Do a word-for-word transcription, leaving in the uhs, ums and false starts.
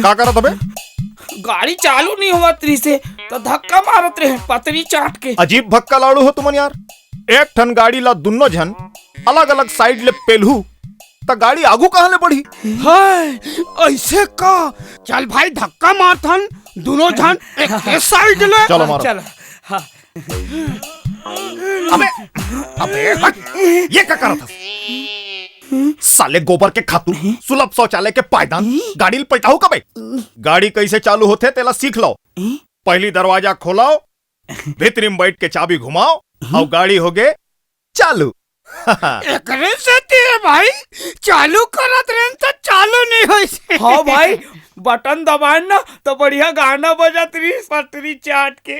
का करत हबे? गाड़ी चालू नहीं होवत रहिसे, त धक्का मारत रहे पतरी चाट के। अजीब भक्का लाड़ू हो तुमन यार। एक ठन गाड़ी ला दुनो झन अलग-अलग side ले पेलहू, त गाड़ी आगू कहाँ ले बढ़ही? हाय, ऐसे का? चल भाई, धक्का मारथन दुनो झन एक, एक side ले। चलो मारो। चल, हाँ। अबे, अबे, हट, ये का करत हस? साले गोबर के खातू, सुलभ शौचालय के पायदान, गाड़ी ल पलटाहू कबे? गाड़ी कैसे चालू होथे, तेला सीख लो। पहली दरवाजा खोलाओ, भीतरी में बैठ के चाबी घुमाओ, अउ गाड़ी होगे चालू। एकरे सेती ए भाई, चालू करत रहेन त चालू नहीं होइस। हाँ भाई, बटन दबाएन ना त बढ़िया गाना बजत रहिस पटरी चाट के।